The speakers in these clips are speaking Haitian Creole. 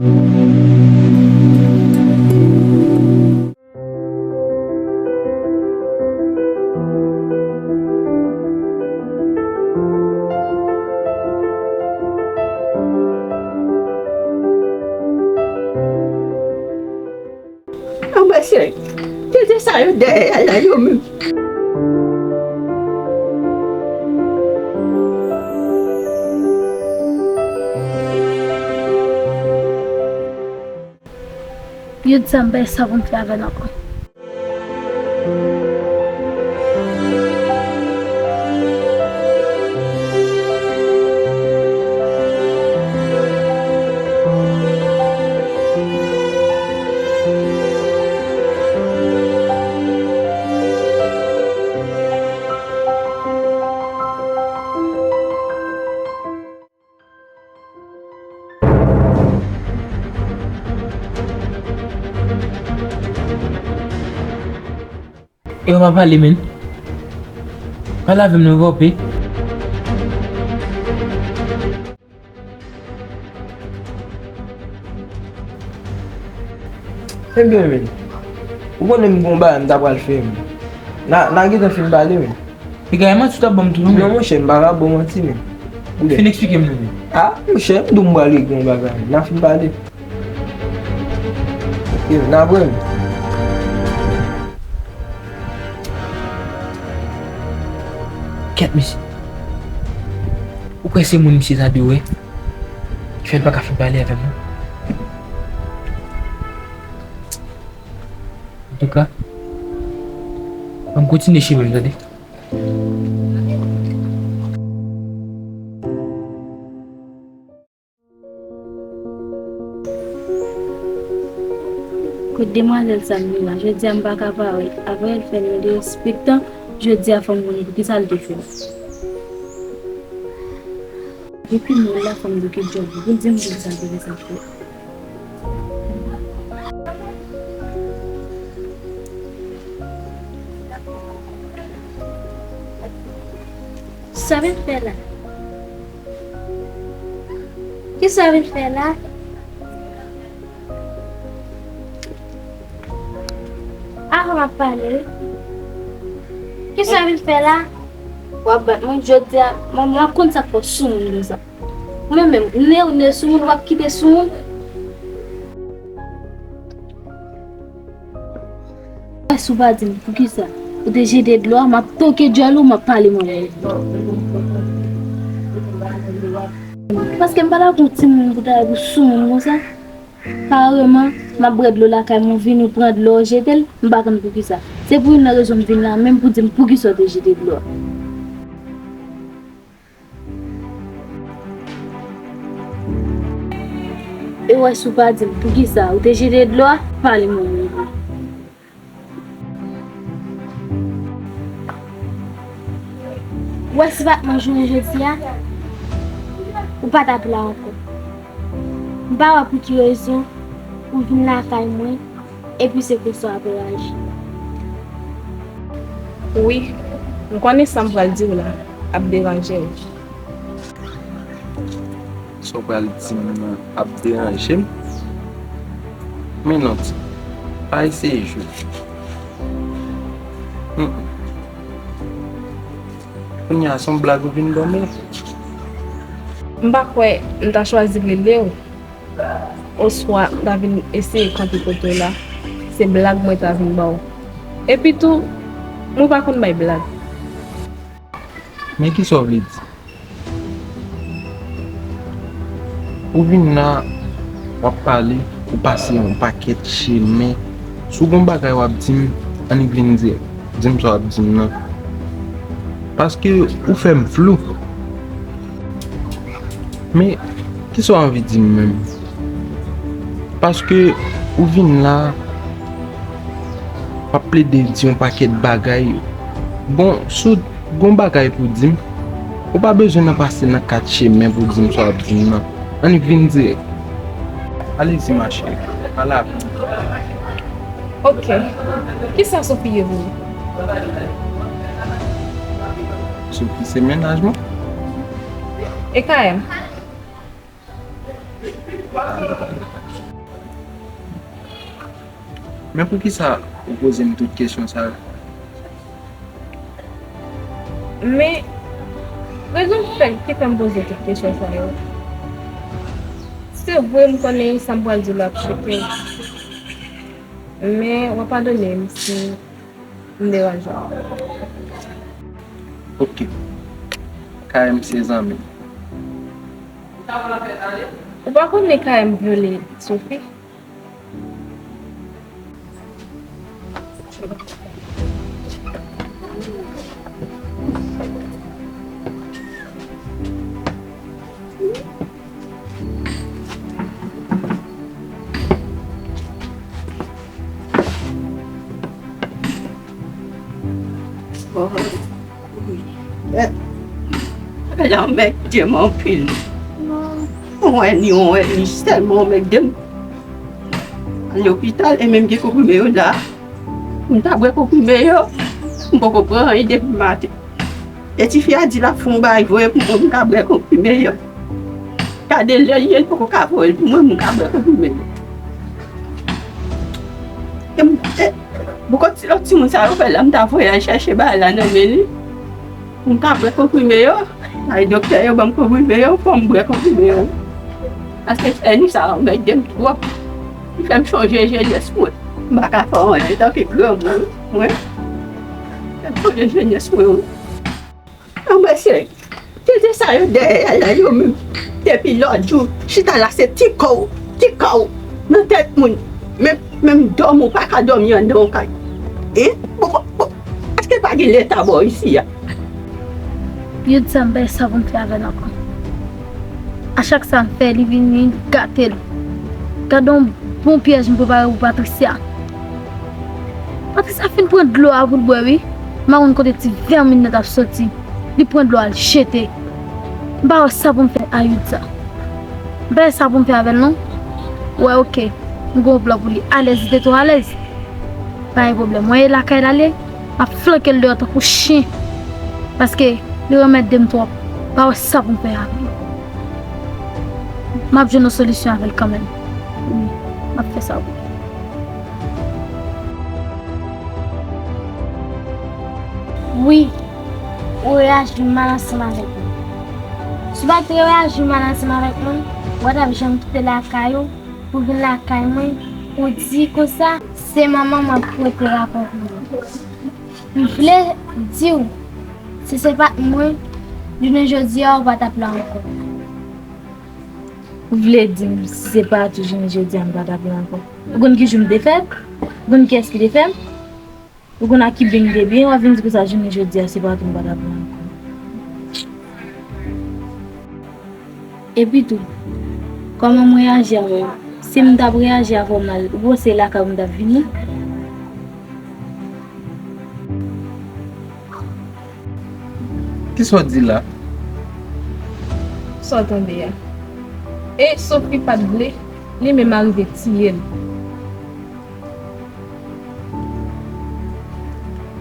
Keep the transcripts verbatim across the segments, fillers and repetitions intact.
Anmwey, cheri, tete sa yo dèyè a la, yo menm. Yo di sa, m pa sa pou m fè avè l ankò. Yo pa pale, men. Pale avè m non, Pope. Ebyen, men. Ou konnen m gon bagay m ta pral fè, men. N a, n a gentan fin pale, men. Piga, e manti w t ap ban m tou, non, men. Non, monchè, m pa ka ba w manti, men. Fin eksplike m, non, men. A, monchè, m di w m pral regle yon bagay. N a fin pale. Ok, n a wè m. Kèt, mesye. Ou kwè se moun misye ta dwe wè? Ki fè l pa ka fin pale avè m, non? Antouka, ann kontinye chemen m, tande? Kot demwazèl sa m ye la? Jodi a m pa ka parèt. Apre l fè m derespektan, jodi a fò m konnen poukisa l te fè l. Depi m wè l la, fò m di ke djòl li. Pou l di m poukisa l te fè sa pou. Sa vin fè la? Kisa w vin fè la? Avan m ap pale, wi. Kisa w vin fè la? W ap bat mwen jodi a. Mwen, mwen ap konn sa k fè w sou moun konsa. Ou menm menm, ne w ne sou moun, w ap kite sou moun. Wè, si w pa di m poukisa ou te jete dlo a, m ap toke djòl ou, m ap pale mwen menm. Paske m pa ta pou timoun pou ta pou sou moun konsa. Kareman, m ap bwè dlo lakay mwen, ou vini ou pran dlo w jete l, m pa konn poukisa. Se pou youn nan rezon m vin la menm pou di m poukisa w te jete dlo a. E wè si w pa di m poukisa ou te jete dlo a, pale mwen menm. Wè si pa t mwen jounen jodi a, ou pa t ap la ankò. M pa wè pou ki rezon ou vin lakay mwen. Epi se konsa w ap reyaji. Wi, m konnen sa m pral di w la ap deranje w. Sa w pral di m nan ap deranje m? Men non, timoun, pa eseye jwe. Hmm. Kounye a, se yon blag ou vin ban m la. M pa kwè m ta chwazi rele w. Oswa m ta vin eseye kanpe kote w la, se blag mwen ta vin ba w. Epi tou, mwen pa konn bay blag. Men kisa w vle di? Ou vin la, w ap pale, ou pase yon pakèt chemen. Si w gon bagay w ap di m, annik vin di, di m sa w ap di m nan. Paske ou fè m flou. Men, kisa w anvi di m menm? Paske ou vin la, w ap plede di yon pakèt bagay. Bon, si w gon bagay pou di m, ou pa bezwen nan pase nan kat chemen pou di m sa w ap di m nan. Annik vin dirèk. Alezi, ma chérie, pale avè m. Ok. Kisa Sophie ye vre? Sophie se mennaj mwen. E K M? Men poukisa ou poze m tout kesyon sa yo? Men, rezon k fè, ki fè m poze tout kesyon sa yo. Se vre, m konnen sa m pral di w la ap choke w. Men, w a padone m si m deranje w. Oke. K M se zanmi m. Ou pa konnen K M vyole Sophie? Bagay la anmède m anpil. Mwen wè li, mwen wè li, tèlman anmède m. Al lopital, e menm gen konprime yo la. M ta bwè konprime yo, m poko pran anyen depi maten. E tifi a di l ap fè yon bagay voye pou mwen, m ka bwè konprime yo. Gade lè l ye, l poko ka voye l pou mwen, m ka bwè konprime yo. E m, e, pou kòm ti lòt timoun sa yo fè la, m ta voye al chèche bagay la nan men li. M ka bwè konprime yo. Ay, doktè yo ban m konprime yo, fò m bwè konprime yo. Paske fè ni sa anmède m twòp. Li fè m chonje jenès mwen. M pa ka fè anyen antanke granmoun mwen. Fè m chonje jenès mwen, wi. Anmwesye, tete sa yo dèyè a la yo menm. Depi lòt jou, chita la se ti kò w, ti kò w nan tèt moun. Menm, menm dòmi w pa ka dòmi anndan yon kay. Hein? Bon, bon, bon. Èske pa gen leta bò isi a? Youdza, m pa sa pou m fè avè l ankò. A chak sa m fè, li vini gate l. Gade yon bon pyèj m prepare pou Patricia. Patricia fin pran dlo a pou l bwè, wi. M pa konn kote ti vèmin nan t ap soti. Li pran dlo a, l jete. M pa wè sa pou m fè a Youdza. M pa wè sa pou m fè avè l, non. Wè, oke. M gen yon plan pou li. Alèz, li te twò alèz. Pa gen pwoblèm. Mwen e lakay l ale. M ap flanke l deyò tankou chen. Paske li anmède m twòp. M pa wè sa pou m fè avè l. M ap jwenn yon solisyon avè l kanmenm. Wi, m ap fè sa pou li. Wi, ou reyaji mal ansanm avèk mwen. Si w pa t reyaji mal ansanm avèk mwen, ou pa t ap janm kite lakay ou pou vin lakay mwen pou di konsa, se manman m ap pote rapò pou ou. M vle di w, si se pa t mwen, jounen jodi a ou pa t ap la ankò. Ou vle di m, si se pa t ou jounen jodi a m pa t ap la ankò? Ou konn ki jou m te fèt? Ou konn kiyès ki te fè m? Ou konn ak ki byen m te byen, w ap vin di konsa jounen jodi a se pa t ou m pa t ap la ankò. Epi tou, kòman m reyaji avè w? Si m t ap reyaji avè w mal, ou panse lakay ou m t ap vini? Kisa w di la? Sa w tande a? E Sophie pa t vle, li menm arive tiye l.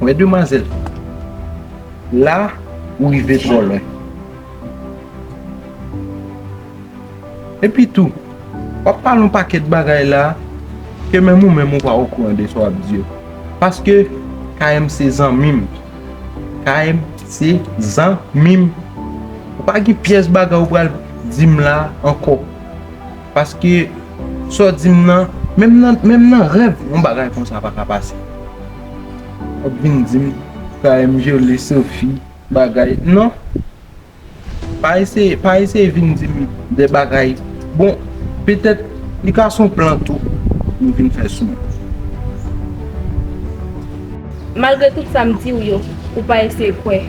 Wè demwazèl, la ou rive twò lwen. Epi tou, w ap pale yon pakèt bagay la ke menm ou menm ou pa okouran de sa w ap di yo. Paske K M se zanmi m. K M se zanmi m. Ou pa gen pyès bagay ou pral di m la ankò. Paske sa w di m nan, menm nan, menm nan rèv, yon bagay konsa pa ka pase. W ap vin di m, K M vyole Sophie, bagay. Non. Pa eseye, pa eseye vin di m de bagay. Bon, petèt, li ka se yon plan tou, nou vin fè sou mwen. Malgre tout sa m di w yo, ou pa eseye kwè.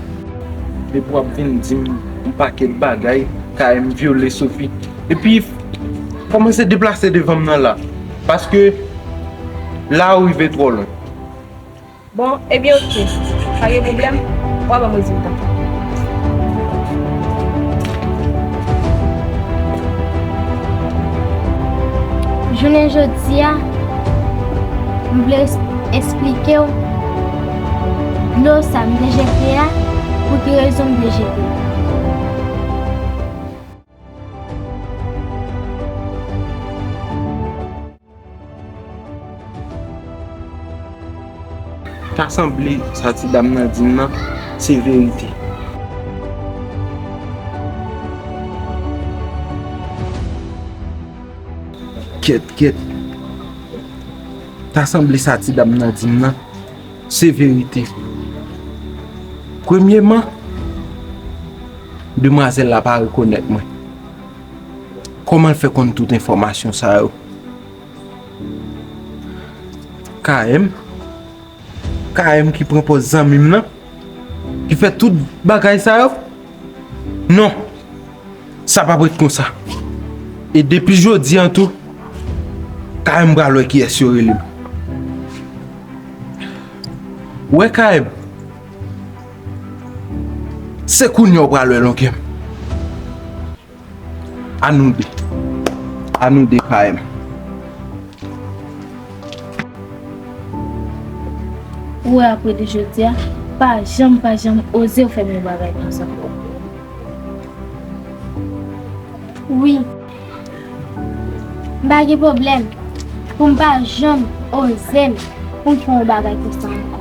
Epi w ap vin di m yon pakèt bagay, K M vyole Sophie. Epi, kòmanse deplase devan m nan la. Paske, la ou rive twò lwen. Bon, ebyen, oke. Pa gen pwoblèm. W a ban m rezilta. Jounen jodi a, m vle es-, esplike w dlo sa m te jete a, pou ki rezon m te jete l. Ta sanble sa ti dam nan di m nan se verite. Kèt, kèt. Ta sanble sa ti dam nan di m nan se verite. Premyeman, demwazèl la pa rekonèt mwen. Kòman l fè konn tout enfòmasyon sa yo? K M? K M ki pran pòz zanmi m nan? Ki fè tout bagay sa yo? Non! Sa p ap ret konsa. E depi jodi an tou, K M pral wè kiyès yo rele m. Wè K M, se kounye a w pral wè longue m. A nou de. A nou de K M. Ou wè, apre de jodi a, pa janm, pa janm oze w fè m yon bagay konsa ankò. Wi. M pa gen pwoblèm pou m pa janm oze m pou m fè yon bagay konsa ankò.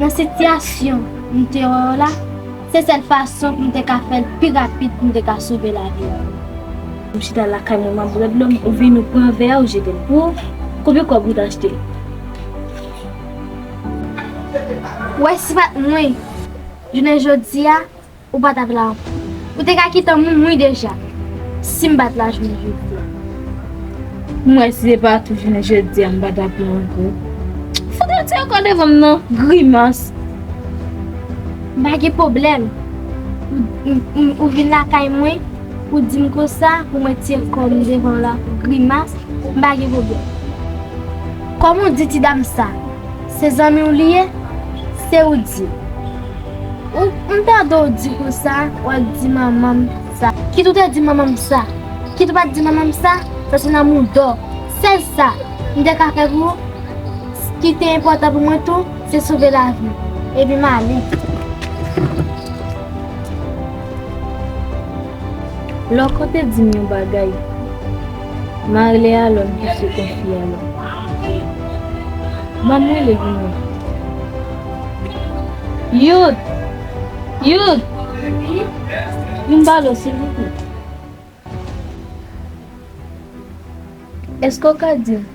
Nan sitiyasyon m te wè w la, se sèl fason pou m te ka fè l pi rapid pou m te ka sove lavi w. M chita lakay mwen, m ap bwè dlo, ou vin ou pran vè a, ou jete l pou ou. Konbyen kòb ou t achte l? Ou wè, si pa t mwen, jounen jodi a, ou pa t ap la ankò. Ou te ka kite m mouri deja, si m pa t la jounen jodi a. M wè si se pa tou jounen jodi a, m pa t ap la ankò. Fout retire kò devan m non, grimas. M pa gen pwoblèm. Ou, ou, ou vin lakay mwen, ou di m konsa pou mwen retire kò m devan w la, grimas, m pa gen pwoblèm. Kòm ou di ti dam sa, se zanmi w li ye, se ou di. Ou, m tande w di konsa, w ap di manman m sa. Kit ou te di manman m sa, kit ou pa t di manman m sa, sa se nan mouda w. Sèl sa m te ka fè pou ou, ki te enpòtan pou mwen tou, se sove lavi w. Epi m ale. Lòk ou te di m yon bagay, m a rele alò m pise konfye alò. Ban m rele vini. Youth! Youth! Vin pale w, silvouplè. Èske w ka di m,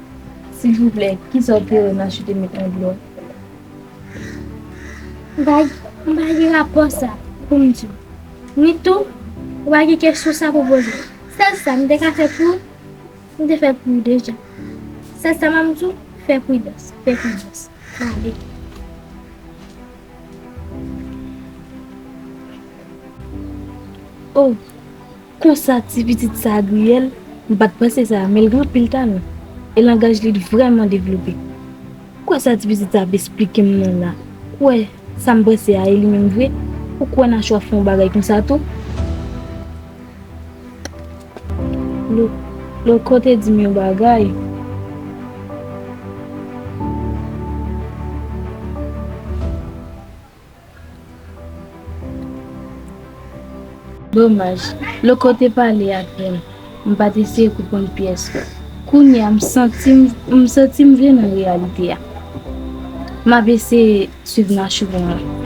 silvouplè, kisa w te wè nan chute met nan dlo a? M pa, m pa gen rapò sa pou m di w. Ni tou, ou pa gen kesyon sa pou poze m. Sèl sa m te ka fè pou ou, m te fè pou ou deja. Sèl sa m ap di w, fè pridans, fè pridans. Ale. Oh, konsa ti pitit sa a griyèl, m pa t panse sa, men l gen anpil talan. E langaj li vrèman devlope. Kwè sa ti pitit sa ap esplike m nan la. Kwè sa m panse a e li menm vre. Ou kwè Nachou ap fè yon bagay konsa tou? Lo-, Loko te di m yon bagay. Domaj, Loko te pale avè m, m pa t eseye konprann pyès. Kounye a, m santi m, m santi m vle nan reyalite a. M ap eseye swiv Nachou pou mwen.